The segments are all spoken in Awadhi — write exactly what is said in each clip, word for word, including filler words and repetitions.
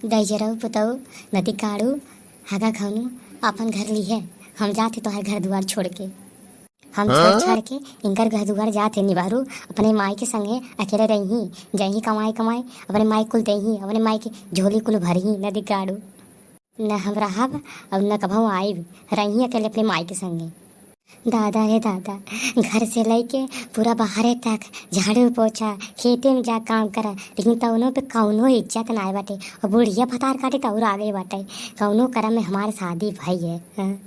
दहिजरऊ पुतऊ, नदी काड़ू, हगा खौनू, आपन घर लिहे। हम जात ही तोहार घर दुआर छोड़ के। हम छोड़ छाड़ के इनकर घर दुआर जात ही निबारू, अपने माई के संगे अकेले रही, जही कमाई कमाई, अपने माई कुल देही, अपने माई के झोली कुल भरही, नदी काड़ू। न हम रहब और न कभऊ आइब, रही अकेले अपने माई के संगे। दादा रे दादा, घर से लइके पूरा बाहरे तक झाड़ू पोछा, खेते में जा काम करा, लेकिन तउनो पे कउनो इज्जत नाय बाटे। और बुढ़िया भतार काटी त और आगे बाटे, कउनो करम में हमार शादी भई है, हाँ?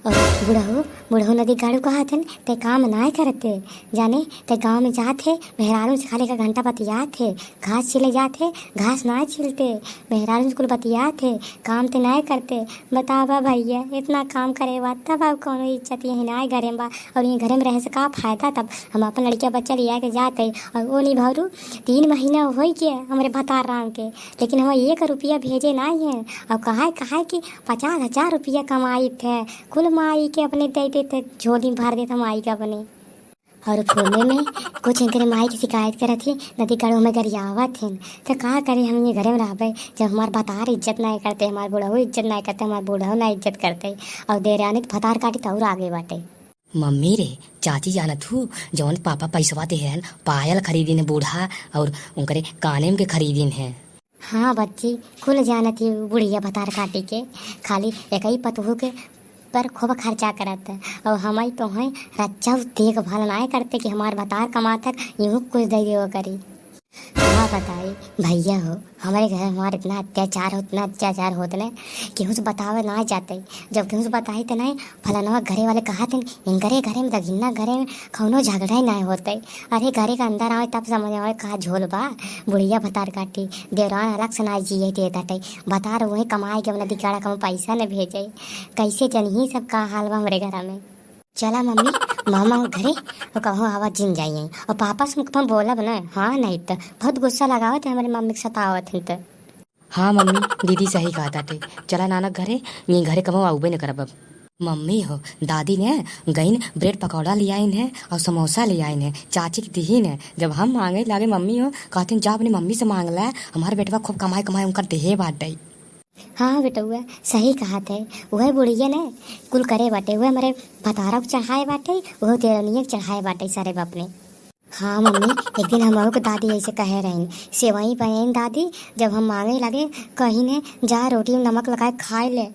और बुढ़ऊ, बुढ़ऊ नदी काड़ू कहत हन, ते काम नाय करते, जाने, ते गाँव में जात है, मेहरारू से खाली एक घंटा बतियात है, घास छीले जात है, घास नाय छीलते, मेहरारू से कुल बतियात है, काम ते नाय करते। बतावा भैया, इतना काम करे बा, तब अब कउनो इज्जत यही नाय घरे में बा, और ये घरे में रहे से का फायदा? तब हम अपन लड़किया बच्चा लिया के जाते, और वो नहीं भौरू, तीन महीना होई के हमरे भतार राम के, लेकिन हम एक रुपया भेजे नाय है, और कहाय कहाय कि पचास हजार रुपया कमाई थे, कुल माई के अपने दे देते, झोली में भर देते माई के अपने। और फोने में कुछ इनकरे माई के शिकायत करत ही, नदी काड़ू में गरियावत हिन। तो का करे, हम ये घरे में रहबे, जब हमार भतार इज्जत नाय करते, हमार बुढ़ऊ इज्जत नाय करते, हमार बुढ़ऊ ना इज्जत करते, और देरानी के भतार काटी त और आगे बाटे। मम्मी रे, चाची जानत हू, जौन पापा पैसवा देहन, पायल खरीदिन है बूढ़ा, और उनकरे काने में के खरीदिन है। हाँ बच्ची, कुल जानत ही बुढ़िया भतार काटी के, खाली एकई पतोहू के पर खूब खर्चा करत, और हमई तो हैं रच्चा देखभाल नाय करते कि हमार भतार कमात है, यूं कुछ दे देवा करी। का बताई भैया हो, हमरे घर हमार इतना अत्याचार होत, इतना अत्याचार होत न, केहू से बतावे नाय जाते। जब केहू से बताई त नाय, फलनवा घरे वाले कहत हैं, इनकरे घरे में, दगिन्ना घरे में कउनो झगड़ा ही नाय होते। अरे घरे के अंदर आवे तब समझ आवे का झोल बा। बुढ़िया भतार काटी, देवरान अलग से नाय जिए देत हटे, भतार उहे कमाए के अपना दिकाड़ा कम पैसा न भेजे। कैसे जनही सब का हाल बा हमरे घर में। चला मम्मी, मामा घरे और कहूँ आवाज जिन जाइए, और पापा से मुख में बोलब न, हाँ नहीं त बहुत गुस्सा लगावत है हमरे मम्मी के सतावत हैं त। हाँ मम्मी, दीदी सही कहत हटे। चला नाना घरे, ये घरे कबो आउबे न करब अब। मम्मी हो, दादी ने गईन ब्रेड पकौड़ा ले आइन है और समोसा ले आइन है, चाची के दिहीन है। जब हम मांगे लागे मम्मी हो, कहतीन जा अपनी मम्मी से मांग ले, हमार बेटवा खूब कमाई कमाई उनकर देहे बाटे। हाँ बेटउआ, सही कहत है, उहे बुढ़िया ने कुल करे बाटे, उहे हमरे भतारा के चढ़ाए बाटे, उहे देरनिया के चढ़ाए बाटे सारे बाप ने। हाँ मम्मी, एक दिन हमहू के दादी ऐसे कहे रहिन, सेवई बनाइन दादी, जब हम मांगे लगे, कहिन जा रोटी में नमक लगाए खाए ले।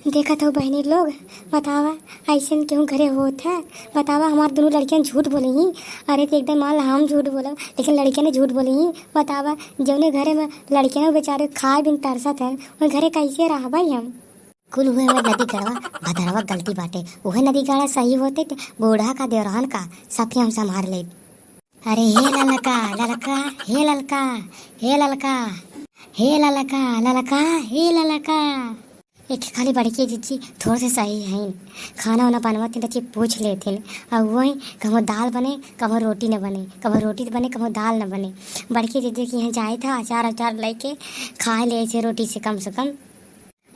देखत हो बहिनी लोग, बतावा, ऐसन केहू घरे होत है? बतावा, हमार दुनू लड़कियन झूठ बोली ही। अरे तो एकदम मान ला हम झूठ बोलब, लेकिन लड़कियन झूठ बोली ही। बतावा, जौने घरे में लड़कियन बेचारे खाए बिन तरसत हैं, ओइ घरे कैसे रहबै हम? कुल हुए हमर नदी गढ़वा भदरवा गलती बाटे, उहे नदी गढ़ा सही होते त बूढ़ा का देवरान का सफी हम संभार लेत। अरे हे ललका, ललका, हे ललका, हे ललका, हे ललका, ललका, हे ललका। एक खाली बड़की जिज्जी थोड़ से सही हईन, खाना वाना बनवत हिन त पूछ लेथिन, और वही कभो दाल बने, कभो रोटी न बने, कभो रोटी बने, कभो दाल न बने। बड़की जिज्जी के यहाँ जाए था, अचार अचार लेके खाए ले ऐसे रोटी से कम से कम।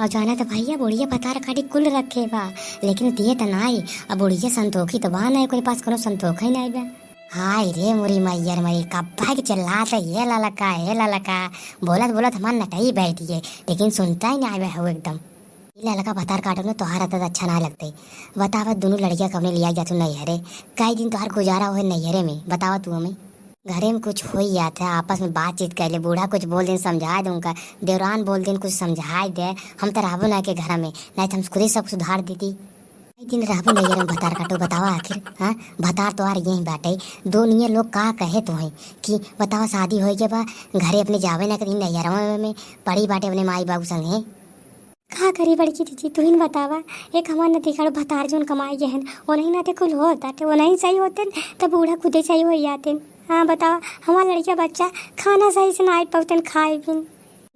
और जाना तो भैया, बुढ़िया भतार काटी कुल रखे बा, लेकिन दिए त नाई। अब बुढ़िया संतोखी तो बा नाई, ओकरे पास कोनो संतोखा ही नाई बा। हाय रे मोरी मैयर मरी, कब्बा के चिल्लात है, "हे ललका, हे ललका।" बोलत बोलत हमार नटई बैठ गए, लेकिन सुनता ही नाई बा हो एकदम। ई ललका भतार काटो ने तोहार आदत अच्छा ना लगते। बतावा, दोनों लड़किया कबने लिया जातू नैहरे? कई दिन तोहार गुजारा होए नैहरे में, बतावा तू हमें। घरे में कुछ होई जात है, आपस में बातचीत कर ले, बूढ़ा कुछ बोल दिन समझा दे उनका, देवरान बोल दिन कुछ समझाए दे, हम तो रहबो ना के घर में, नहीं तो हम खुद ही सब सुधार देती। कई दिन रहबो नैहरे में भतार काटो, बतावा आखिर, हाँ? भतार तोहार यही बाटे, दुनिया लोग का कहे तोहे कि बतावा शादी होई के बा, घरे अपने जावे ना करी, नैहरवा में पड़ी बाटे अपने माई बाबू संगे। का करी बड़की दीदी, तू ही न बतावा। एक हमार नतीखा भतार जोन कमाई गए हन, ओनही नाते कुल होत बाटे, ओनही सही होते न, तब बूढ़ा खुदे सही हो जाते न। हाँ बतावा, हमार लड़का बच्चा खाना सही से ना आई पौते न खाए बिन।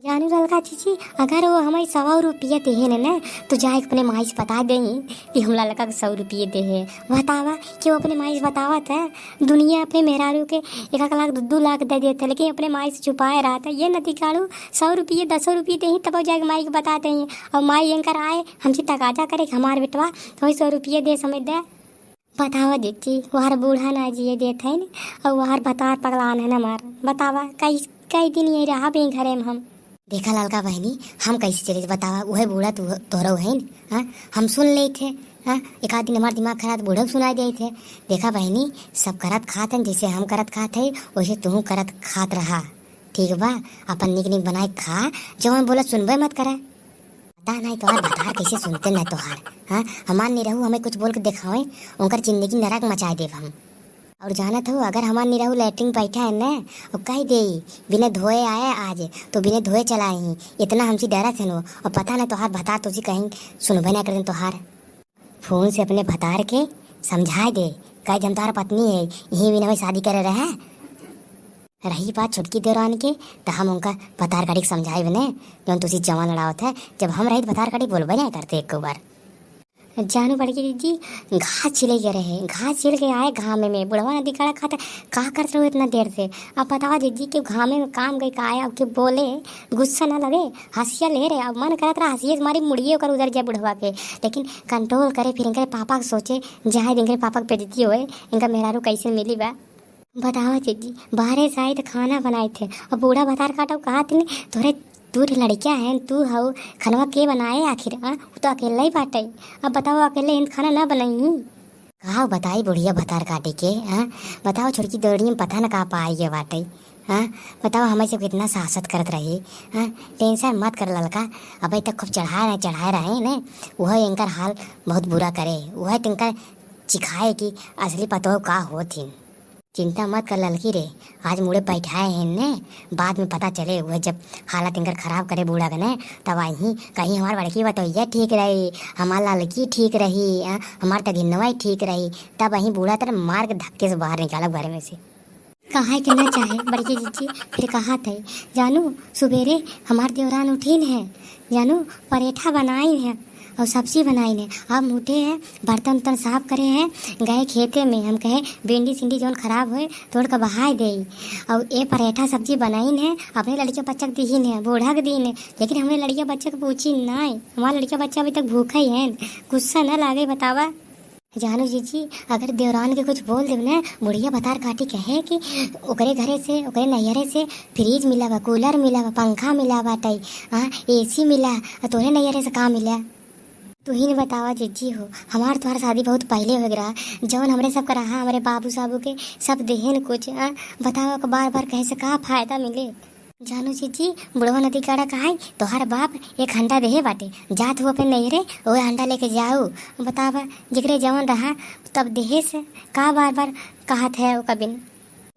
जानू ललका जीजी, अगर वो हमारी सौ रुपया देहे न, न, तो जाए अपने माई से बता देही कि हम ललका के सौ रुपये देहे। बतावा, कि वो अपने माई से बतावत है, दुनिया अपने मेहरारू के एक एक लाख, दो दो लाख दे देते, लेकिन अपने माई से छुपाए रहता है। ये नती काढ़ू, सौ रुपये, दसों रुपये देही, तब जाके माई के बता देही। और माई एंकर आए, हमसे तगाजा करे कि हमार बेटवा, तो वही सौ रुपये दे समय दे। बतावा दीदी, वहर बूढ़ा ना जिए देत है न, और वहर भतार पगलान है न हमार। बतावा, कई, कई दिन यही रहा भी घरे में हम। देखा ललका बहिनी, हम कैसे चले बतावा, उहे बूढ़ा तू, तोहरो है न, हाँ? हम सुन लेत है, हाँ? एक आध दिन हमार दिमाग खराब, बूढ़ा के सुनाई देत है। देखा बहिनी, सब करत खात हैं, जैसे हम करत खात है, वैसे तू करत खात रहा, ठीक बा? अपन निक निक बनाए खा, जवन बोला सुनबे मत करे। पता नहीं तोहार भतार कैसे सुनते न तोहार, हाँ? हमार निरहू हमें कुछ बोल के दिखावे, उनकर जिंदगी नरक मचाए देब हम। और जानत हो, अगर हमार निरहू लैट्रिन बैठा है न, और कह दे, "बिना धोए आए आज, तो बिना धोए चला ही," इतना हमसे डरत है नो। और पता न तोहार भतार तो कहीं सुनबे ना करते तोहार। फोन से अपने भतार के समझाए दे, कह दे, "हम तोहार पत्नी है, यही बिना हमें शादी करे रहे।" रही बात छोटकी देवरान के, तो हम उनका भतार काटी के समझाए बने, जौन तुसी जवान लड़ावत है, जब हम रही तो भतार काटी बोलबे नहीं करते एक बार। जानू बड़की जिज्जी, घास छिले गए रहे, घास छिल के आए घामे में, बुढ़वा नदी काड़ा खाते, "का करत रहो इतना देर से?" अब बतावा जिज्जी कि घामे में काम गई का आया, अब के बोले, गुस्सा ना लगे, हंसिया ले रहे, अब मन करत रहा हंसिए से मारी मुड़िए ओकर उधर जाए बुढ़वा के, लेकिन कंट्रोल करे, फिर इनके पापा के सोचे, जाए इनके पापा के बेइज्जती होए, इनका मेहरारू कैसे मिली बा। बतावा जिज्जी, बाहरे से आई तो खाना बनाए थे, अब बूढ़ा भतार काटा कहा थे, "तोरे दू ठे लड़किया हैं, तू हऊ, खनवा के बनाए आखिर, हाँ? वो तो अकेला ही बाटे।" अब बताओ, अकेले हिंद खाना ना बनाई? कहा बताई बुढ़िया भतार काटी के, हाँ? बताओ, छोटकी दौड़िया में पता न का पाई गए बाटे, हाँ? बताओ, हमें से कितना सासत करत रही, हाँ? टेंशन मत कर ललका, अबे तक खूब चढ़ाए रहे, चढ़ाए रहे ने, वह इनकर हाल बहुत बुरा करे, वह तिनकर चिखाए कि असली पतोह का होत ही। चिंता मत कर ललकी रे, आज मुड़े बैठाए हैं ने, बाद में पता चले, वह जब हालत इनकर खराब करे बूढ़ा के ने, तब आई कहीं हमार बड़की बटोहिया ठीक रही, हमार ललकी ठीक रही, आ, हमार तगिनवा ठीक रही, तब अहीं बूढ़ा तर मार के धक्के से बाहर निकालब घर में से। कहा के ना चाहे बड़की जिज्जी, फिर कहा थे, जानू, सुबेरे हमार देवरान उठीन है, जानू, परेठा बनाइन है और सब्जी बनाइन है। अब उठे हैं, बर्तन उर्तन साफ करे हैं, गए खेते में, हम कहे, "भिंडी सिंडी जौन खराब होए, तोड़ के बहाए देई।" और ए परेठा सब्जी बनाइन है, अपने लड़के बच्चा के दीहिन है, बूढ़ा के दीन है, लेकिन हमरे लड़के बच्चा के पूछी नाई। हमार लड़के बच्चा अभी तक भूखा ही हैं, गुस्सा ना लागे, बतावा। जानू जिज्जी, अगर देवरान के कुछ बोल देब ना, बुढ़िया भतार काटी कहे कि ओकरे घरे से, ओकरे नैहरे से फ्रिज मिला बा, कूलर मिला बा, पंखा मिला बाटे, हाँ, एसी मिला, आ तोरे नैहरे से का मिला? तू ही न बतावा जिज्जी हो, हमार तोहार शादी बहुत पहले हो गया रहा, जौन हमरे सब का रहा, हमरे बाबू साबू के सब देहेन कुछ, हाँ? बतावा, बार बार कहे से का फायदा मिले? जानू जिज्जी, बुढ़वा नदी काड़ा कहाई, तोहार बाप एक हंडा देहे बाटे, जात हो अपने नैहरे, ओहे हंडा लेके जाऊ। बतावा, जेकरे जवन रहा, तब देहे से का बार बार कहत है ओका बिन?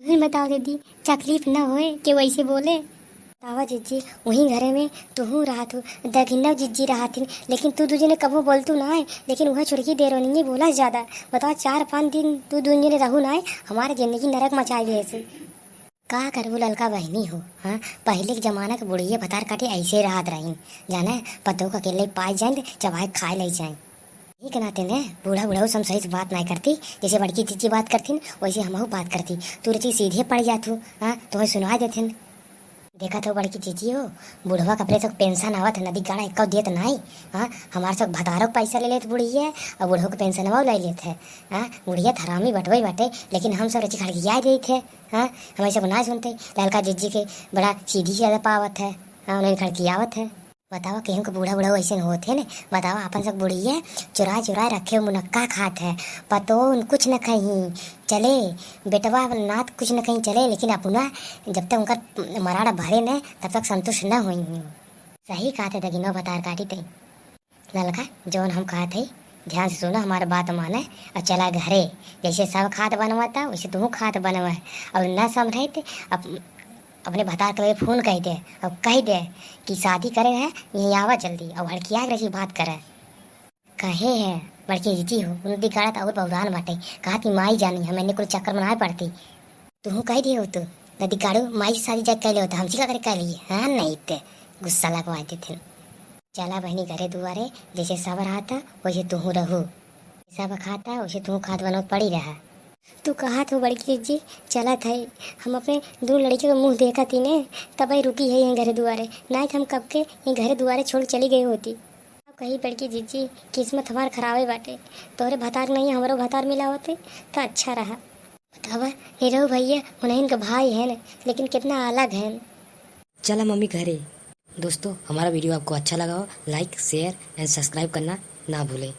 तुही बताओ दीदी, तकलीफ न होए कि वैसे बोले? बतावा जिज्जी, वही घरे में तुहू रहत हो, दगिन्नो जिज्जी रहत हिन, लेकिन तू दू जने कबो बोलतू ना है, लेकिन वह छुड़की देरोनिये बोला ज्यादा। बतावा, चार पाँच दिन तू दू जने रहू ना है, हमारे जिंदगी नरक मचाए दिए से। का करबू ललका बहिनी हो, हाँ? पहिले के जमाना के बुढ़िया भतार काटी ऐसे रहत रही, जाने, पतोह का अकेले पाए जाए, चबाए खाए ले जाए। यही के नाते ने बूढ़ा बुढ़ऊ से हम सही से बात नाहीं करती, जैसे बड़की जिज्जी बात करथिन, वैसे हमहू बात करती। तू रची सीधे पड़ जात हो, हाँ? तोहे सुना देथिन। देखत हो बड़की जिज्जी हो, बुढ़वा के अपने सब पेंशन आवत है, नदी गाड़ा एक्को देत नाहीं, हाँ? हमार सब भतारो के पैसा ले लेत बुढ़िया, और बुढ़ऊ के पेंशनवा ले लेत है, हाँ? बुढ़िया त हरामी बटवई बाटे, लेकिन हम सब रची खड़किया देत है। हाँ, हमें सब ना सुनते, ललका जिज्जी के बड़ा सीधी सादा पावत है। हाँ, उन्हें खड़कियावत है। बतावा, केहू के बूढ़ा बूढ़ा ऐसे होत है ने? बतावा, अपन सब बुढ़िया चुरा चुरा रखे, मुनक्का खात है, पतो उन कुछ न कहीं चले, बेटवा नात कुछ न कहीं चले, लेकिन अपना जब तक उनका मराड़ा भरे न, तब तक संतुष्ट न होई। सही कहत है दगिनो भतार काटी तई। ललका, जौन हम कहत हई, ध्यान से सुना, हमार बात माने और चला घरे। जैसे सब खात बनवता, वैसे तू खात बनवे। और न समझे ते अप-, अपने भतार के फोन कह दे और कह दे कि शादी करे है, यहीं आवा जल्दी, और हड़किया के रही बात करे। कहे है, बड़की जिज्जी हो, उन दिगाड़त और बहुरान बाटे, कहा कि माई जानी, हमें ने कुल चक्कर में ना पड़ती। तुहू कह दिए हो तू, नदी काड़ू माई से शादी जाके कह ले होता, हमसे का करे कह लिए, हाँ नहीं ते गुस्सा लगवा देथिन। चला बहिनी घरे दुआरे, जैसे सब रहता, वैसे तुहू रहू। सब खाता, वैसे तुहू खात बनत पड़ी रहा। तू कहत हो बड़की जिज्जी, चलत है, हम अपने दू लड़के के मुँह देखत ही ने, तब ही रुकी है यहीं घरे दुआरे, नहीं तो हम कब के यहीं घरे दुआरे छोड़ के चली गई होती। अब कही बड़की जिज्जी, किस्मत हमार खराबे बाटे, तोहरे भतार नहीं हमरो भतार मिला होते, तो अच्छा रहा। बतावा, निरहू भैया, उन्हीं के भाई हैं, लेकिन कितना अलग हैं। चला मम्मी घरे। दोस्तों, हमारा वीडियो आपको अच्छा लगा हो, like, share and subscribe करना ना भूलें।